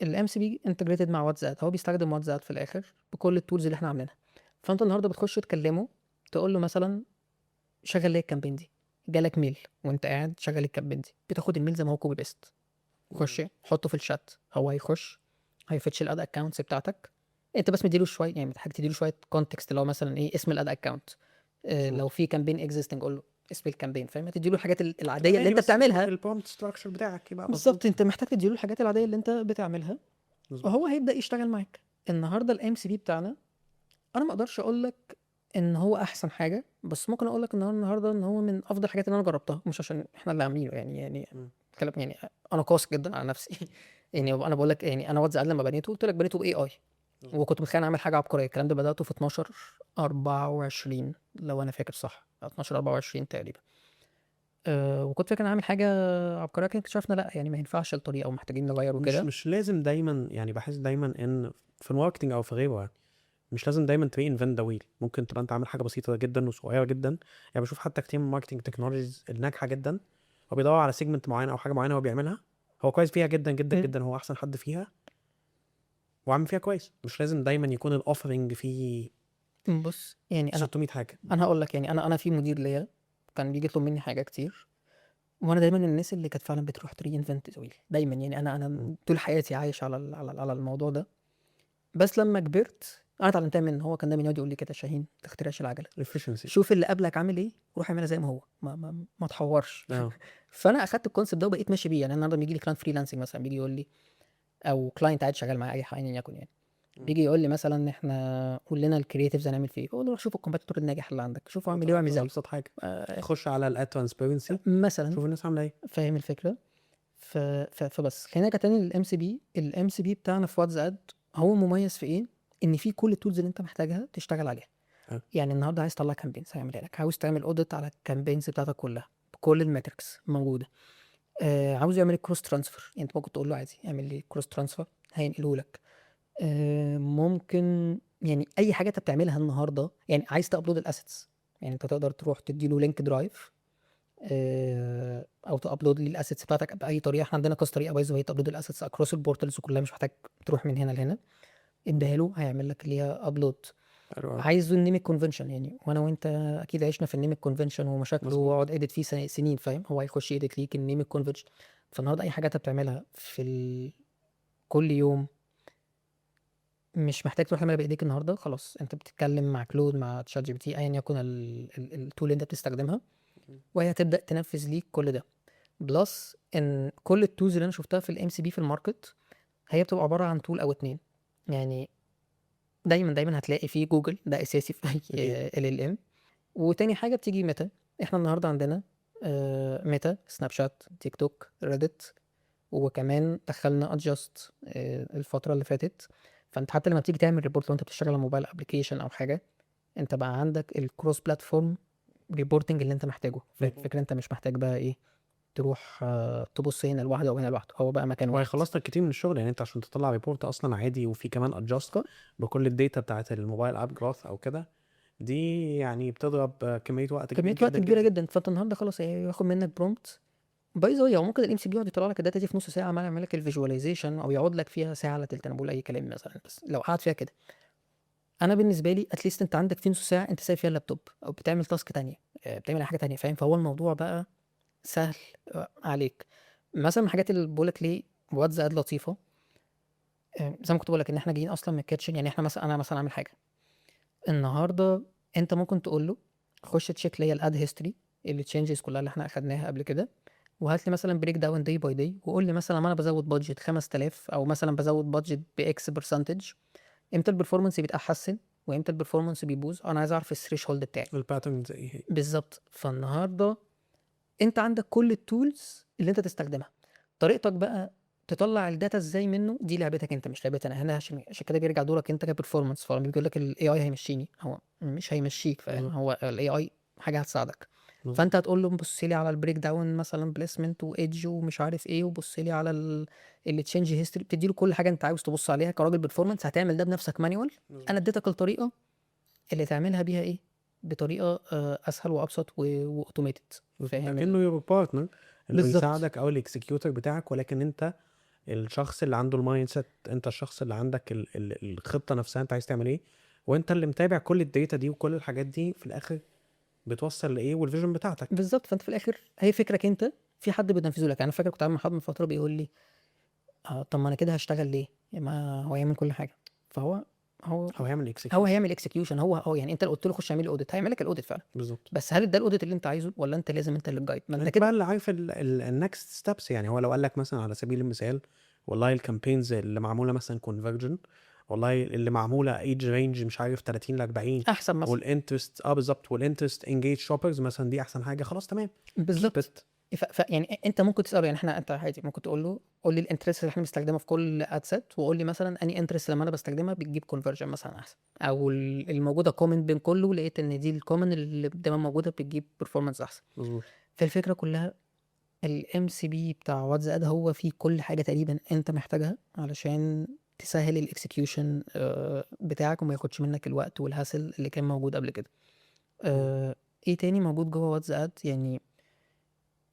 ال MCP integrated مع Wads Ad، هو بيستخدم Wads Ad في الاخر بكل ال tools اللي احنا عاملينها. فانت النهارده بتخش تكلمه تقول له مثلا شغل لي ال campaign دي، جالك mail وانت قاعد شغل ال campaign دي، بتاخد ال mail زي ما هو copy paste، خش حطه في الشات، هو هيخش هي fetch ال ad accounts بتاعتك. انت بس مديله شويه، يعني محتاج تديله شوية context اللي هو مثلا ايه اسم ال ad account، لو في campaign existing قول له اسم ال campaign، فاهم؟ تديله الحاجات العادية اللي يعني انت بس بتعملها. ال prompt structure بتاعك يبقى بالظبط، مظبوط. انت محتاج تديله الحاجات العادية اللي انت بتعملها وهو هيبدا يشتغل معاك. النهارده ال MCP بتاعنا انا ما اقدرش اقول لك ان هو احسن حاجه، بس ممكن اقول لك ان هو النهارده ان هو من افضل الحاجات اللي انا جربتها، مش عشان احنا اللي عاملينه يعني كلام، يعني انا قاسي جدا على نفسي. يعني انا بقول لك يعني انا Wads Ad لما بنيته قلت لك بنيته ب AI، وكنت متخيل اعمل حاجة عبقرية. الكلام ده بداته في 12/24 لو انا فاكر صح، 12/24 تقريبا. وكنت فاكر اعمل حاجة عبقرية، كده اكتشفنا لا يعني ما ينفعش الطريقة ومحتاجين نغير وكده. مش لازم دايما، يعني بحس دايما ان في ال marketing او في غيره يعني مش لازم دايما ت reinvent the wheel، ممكن تبقى انت عامل حاجة بسيطة جدا وصغيره جدا. يعني بشوف حتى كتير من marketing technologies الناجحة جدا هو بيدور على segment معين او حاجة معينة هو بيعملها، هو كويس فيها جدا جدا جدا، هو احسن حد فيها وعامل فيها كويس. مش لازم دايما يكون ال offering فيه بص يعني انا 600 حاجة. انا هقول لك، يعني انا في مدير ليا كان بيجي يطلب مني حاجة كتير، وانا دايما الناس اللي كانت فعلا بتروح ت reinvent the wheel دايما. يعني انا طول حياتي عايش على الموضوع ده. بس لما كبرت انا اتعلمتها منه. هو كان دايما يقعد يقول لي كده: شاهين، ما تخترعش العجله، efficiency. شوف اللي قبلك عامل ايه وروح اعملها زي ما هو، ما تحورش. فانا اخدت ال concept ده وبقيت ماشي بيه. يعني انا النهارده بيجي لي client freelancing مثلا، بيجي يقول لي، او client عادي شغال معايا اي حاجة ايا يكن، يعني بيجي يقول لي مثلا احنا قول لنا ال creatives هنعمل فيه إيه؟ اقول له روح شوف ال competitor الناجح اللي عندك، شوف هو عامل ايه واعمل زيه. ابسط حاجه، خش على ال ad transparency مثلا، شوف الناس عامله ايه. فاهم الفكره؟ فبس خلينا نرجع تاني لل MCP. ال MCP بتاعنا في واتز اد هو مميز في ايه؟ ان في كل ال tools اللي انت محتاجها تشتغل عليها. يعني النهارده عايز تطلع campaigns هيعملها لك، عاوز تعمل audit على ال campaigns بتاعتك كلها بكل ال metrics موجوده، عاوز يعمل cross transfer، يعني انت ممكن تقول له عادي اعمل لي cross transfer هينقله لك. ممكن يعني اي حاجة انت بتعملها النهارده، يعني عايز ت upload ال assets، يعني انت تقدر تروح تدي له link Drive او ت upload لي ال assets بتاعتك باي طريقه. احنا عندنا كذا طريقه by the way ت upload ال assets across ال portals كلها، مش محتاج تروح من هنا لهنا، اديها له هيعمل لك ليها upload. حلو أوي. عايزه ال naming convention، يعني وانا وانت اكيد عشنا في ال naming convention ومشاكله واقعد edit فيه سنين، فاهم؟ هو هيخش ي edit ليك ال naming convention. فالنهارده اي حاجة انت بتعملها في كل يوم مش محتاج تروح تعملها بايديك. النهارده خلاص انت بتتكلم مع Claude، مع ChatGPT، ايا يكن ال tool اللي انت بتستخدمها، وهي هتبدا تنفذ ليك كل ده. plus ان كل ال tools اللي انا شفتها في ال MCP في ال market هي بتبقى عبارة عن tool او اتنين. يعني دايما دايما هتلاقي فيه جوجل، ده اساسي في اي LLM، وتاني حاجة بتيجي Meta. احنا النهارده عندنا Meta، Snapchat، TikTok، Reddit، وكمان دخلنا Adjust الفترة اللي فاتت. فانت حتى لما بتيجي تعمل report، لو انت بتشتغل على mobile application او حاجه، انت بقى عندك ال cross platform reporting اللي انت محتاجه. الفكرة انت مش محتاج بقى ايه تروح تبص هنا لوحده او هنا لوحده، هو بقى مكان واحد. وهيخلص لك كتير من الشغل. يعني انت عشان تطلع report اصلا عادي وفي كمان Adjust بكل ال data بتاعت ال mobile app growth او كده، دي يعني بتضرب كمية وقت كمية كبيرة وقت جدا كبيرة جدا. جدا. فانت النهارده خلاص ياخد منك prompt by the way، هو ممكن ال MCP يقعد يطلع لك ال data دي في نص ساعه، عمال يعمل لك ال visualization، او يقعد لك فيها ساعة الا تلت، انا بقول اي كلام مثلا، بس لو قعد فيها كده انا بالنسبة لي at least انت عندك في نص ساعة انت سايب فيها اللابتوب او بتعمل task تانية، بتعمل حاجة تانية، فاهم؟ فهو الموضوع بقى سهل عليك. مثلا من الحاجات اللي بقول لك ليه واتز اد لطيفه، زي ما كنت بقول لك ان احنا جايين اصلا من ال kitchen. يعني احنا مثلا، انا مثلا عامل حاجة النهارده، انت ممكن تقول له خش check ليا ال ad history، ال changes كلها اللي احنا اخدناها قبل كده، وهات لي مثلا breakdown day by day، وقول لي مثلا انا بزود budget 5000 او مثلا بزود budget ب X percentage، امتى ال performance بيتحسن وامتى ال performance بيبوظ. انا عايز اعرف ال threshold بتاعي. ال patterns ايه هي. بالظبط. فالنهارده انت عندك كل ال tools اللي انت تستخدمها. طريقتك بقى تطلع ال data ازاي منه دي لعبتك انت، مش لعبتي انا هنا. عشان كده بيرجع دورك انت ك performance. فلما بيقول لك ال AI هيمشيني، هو مش هيمشيك، فاهم؟ هو ال AI حاجة هتساعدك. فانت هتقول له بص لي على ال breakdown مثلا placement و age ومش عارف ايه، وبص لي على ال change history، بتدي له كل حاجة انت عاوز تبص عليها كراجل performance. هتعمل ده بنفسك manual. انا اديتك الطريقة اللي تعملها بيها ايه بطريقة اسهل وابسط و automated، فاهم؟ كانه your partner اللي بيساعدك او ال executor بتاعك، ولكن انت الشخص اللي عنده ال mindset، انت الشخص اللي عندك الخطة نفسها انت عايز تعمل ايه، وانت اللي متابع كل ال data دي وكل الحاجات دي في الاخر بتوصل لايه وال vision بتاعتك. بالظبط. فانت في الاخر هي فكرك انت، في حد بينفذه لك. انا فاكر كنت عامل مع حد من فترة بيقول لي طب ما انا كده هشتغل ليه؟ ما هو يعمل كل حاجة. فهو هو هو هيعمل execution. هو هيعمل execution. هو يعني انت لو قلت له خش اعمل audit هيعمل لك ال audit فعلا. بس هل ده ال audit اللي انت عايزه ولا انت لازم انت اللي ت guide؟ ما انت انت كده بقى اللي عارف ال next steps. يعني هو لو قال لك مثلا على سبيل المثال والله ال campaigns اللي معمولة مثلا conversion، والله اللي معمولة age range مش عارف 30 ل 40 احسن مثلا، وال interest بالظبط، وال interest engaged shoppers مثلا دي احسن حاجة، خلاص تمام. بالظبط. Keep it. يعني انت ممكن تساله، يعني احنا انت عادي ممكن تقول له قول لي ال interest اللي احنا بنستخدمها في كل ad set، وقول لي مثلا اني interest لما انا بستخدمها بتجيب conversion مثلا احسن، او الموجودة common بين كله، لقيت ان دي ال common اللي دايما موجودة بتجيب performance احسن. فالفكرة كلها ال MCP بتاع واتز اد هو فيه كل حاجة تقريبا انت محتاجها علشان تسهّل الexecution بتاعك وما ياخدش منّك الوقت والhassle اللي كان موجود قبل كده. إيه تاني موجود جوّه What's the Ad؟ يعني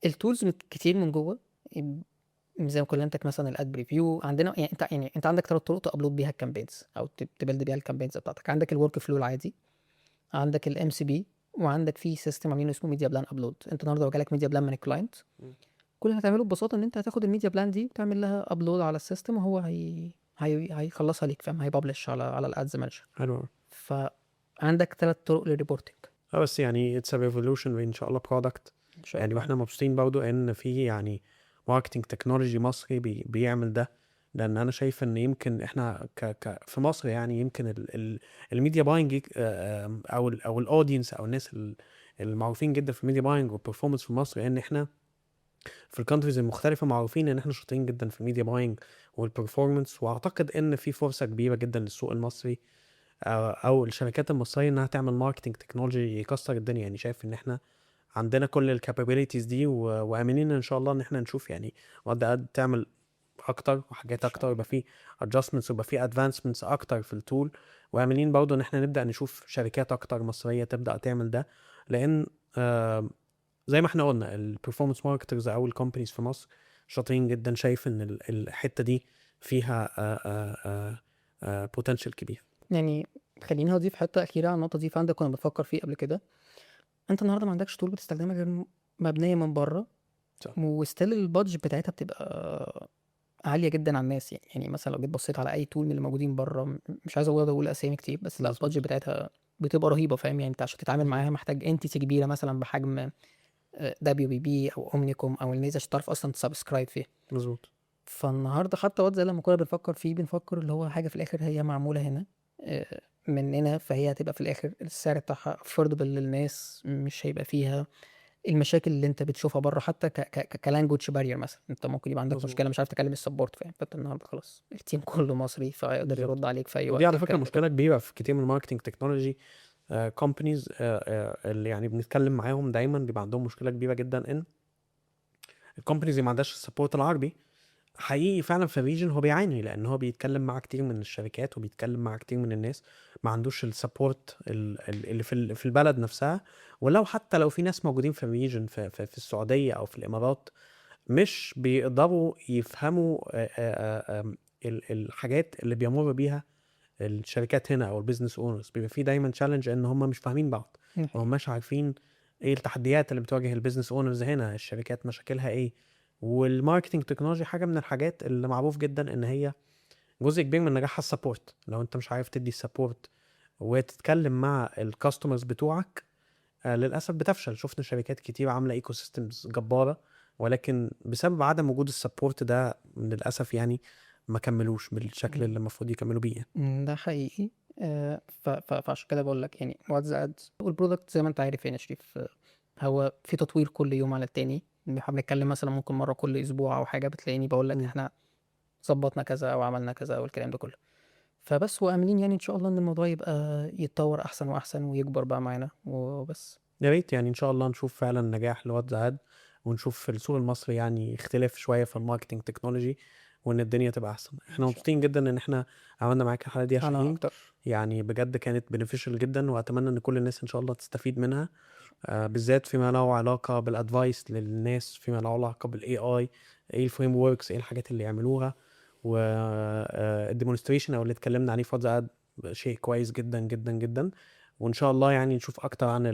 الtools كتير من جوّه، زي ما كلمتك مثلًا الad preview عندنا. يعني أنت عندك 3 طرق تupload بيها الcampaigns أو ت build بيها الcampaigns بتاعتك. عندك الwork flow العادي، عندك الMCP، وعندك في system عاملينه اسمه media plan upload. أنت النهارده لو جالك media plan من الclient، كل اللي هتعمله ببساطة إن أنت هتاخد الmedia plan دي وتعمل لها upload على الsystem، وهو هي هيخلّصها ليك، فاهم، هيpublish على الads manager. حلو أوي. فعندك 3 طرق للreporting. آه، بس يعني it's a revolutionary إن شاء الله product. إن شاء يعني الله. وإحنا مبسوطين برضه إن في يعني marketing technology مصري بيعمل ده، لأن أنا شايف إن يمكن إحنا ك ك في مصر يعني يمكن ال media buying أو ال audience أو الناس المعروفين جدا في ال media buying وال performance في مصر، لأن إحنا في ال countries المختلفة معروفين إن إحنا شاطرين جدا في ال media buying وال performance. وأعتقد إن في فرصة كبيرة جدا للسوق المصري أو الشركات المصرية إنها تعمل marketing technology يكسر الدنيا. يعني شايف إن إحنا عندنا كل ال capabilities دي، وامنين ان شاء الله ان احنا نشوف يعني What The Ad تعمل اكتر وحاجات اكتر، ويبقى في adjustments ويبقى في advancements اكتر في ال tool. وامنين برضه ان احنا نبدا نشوف شركات اكتر مصرية تبدا تعمل ده، لان زي ما احنا قلنا ال performance marketers او ال companies في مصر شاطرين جدا. شايف ان الحتة دي فيها potential كبير. يعني خليني اضيف حتة اخيرة على النقطة دي، فعندك كنا بنفكر فيه قبل كده، انت النهارده ما عندكش tool بتستخدمها غير مبنية من بره، و still ال budget بتاعتها بتبقى عالية جدا على الناس. يعني مثلا لو جيت بصيت على اي tool من اللي موجودين بره، مش عايز اقول اسامي كتير، بس لا، ال budget بتاعتها بتبقى رهيبه، فاهم؟ يعني انت عشان تتعامل معاها محتاج entity كبيرة مثلا بحجم WPP او Omnicom او الناس عشان تعرف اصلا ت subscribe فيها. فالنهارده حتى What The لما كنا بنفكر فيه، بنفكر اللي هو حاجة في الاخر هي معمولة هنا مننا، فهي هتبقى في الاخر السعر بتاعها affordable للناس، مش هيبقى فيها المشاكل اللي انت بتشوفها بره، حتى ك ك ك language barrier مثلا، انت ممكن يبقى عندك مشكلة مش عارف تكلم ال support، فاهم؟ فانت النهارده خلاص ال team كله مصري، فيقدر يرد عليك في اي وقت. ودي على فكرة الكلام ده مشكلة كبيرة في كتير من ال marketing technology companies اللي يعني بنتكلم معاهم، دايما بيبقى عندهم مشكلة كبيرة جدا ان ال companies اللي ما عندهاش ال support العربي حقيقي فعلا في ال region هو بيعاني، لان هو بيتكلم مع كتير من الشركات وبيتكلم مع كتير من الناس، ما عندوش ال support اللي في البلد نفسها. ولو حتى لو في ناس موجودين في ال region في السعودية او في الامارات، مش بيقدروا يفهموا الحاجات اللي بيمر بيها الشركات هنا او ال business owners. بيبقى في دايما challenge ان هم مش فاهمين بعض، ما هماش عارفين ايه التحديات اللي بتواجه ال business owners هنا، الشركات مشاكلها ايه. وال marketing technology حاجة من الحاجات اللي معروف جدا ان هي جزء كبير من نجاحها ال support. لو انت مش عارف تدي support وتتكلم مع ال customers بتوعك، للاسف بتفشل. شفنا شركات كتير عامله ecosystems جباره، ولكن بسبب عدم وجود ال support ده للاسف يعني ما كملوش بالشكل اللي المفروض يكملوا بيه يعني. ده حقيقي. فعشان كده بقول لك يعني What The Ad وال product زي ما انت عارف يعني يا شريف، هو في تطوير كل يوم على التاني. احنا بنتكلم مثلا ممكن مرة كل اسبوع او حاجه، بتلاقيني بقول لك احنا ظبطنا كذا او عملنا كذا او الكلام ده كله. فبس واملين يعني ان شاء الله ان الموضوع يبقى يتطور احسن واحسن ويكبر بقى معانا وبس. يا ريت يعني ان شاء الله نشوف فعلا نجاح ل What The Ad، ونشوف في السوق المصري يعني اختلاف شوية في ال marketing technology، وان الدنيا تبقى احسن. احنا إن شاء مبسوطين جدا ان احنا عملنا معاك الحلقة دي يا انا شاهين. اكتر. يعني بجد كانت beneficial جدا، واتمنى ان كل الناس ان شاء الله تستفيد منها، بالذات فيما له علاقة بال advice للناس، فيما له علاقة بال AI، ايه ال frameworks، ايه الحاجات اللي يعملوها، وال demonstration او اللي اتكلمنا عليه في What The Ad شيء كويس جدا جدا جدا. وان شاء الله يعني نشوف اكتر عن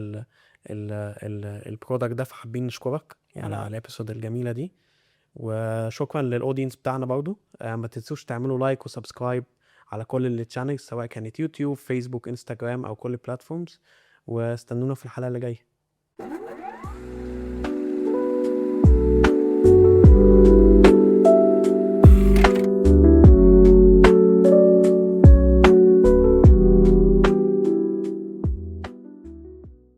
ال product ده. فحابين نشكرك يعني أنا على ال episode الجميلة دي، وشكرا لل audience بتاعنا برضو. ما تنسوش تعملوا like و subscribe على كل ال channels، سواء كانت يوتيوب، فيسبوك، انستجرام، او كل ال platforms، واستنونا في الحلقة اللي جاية.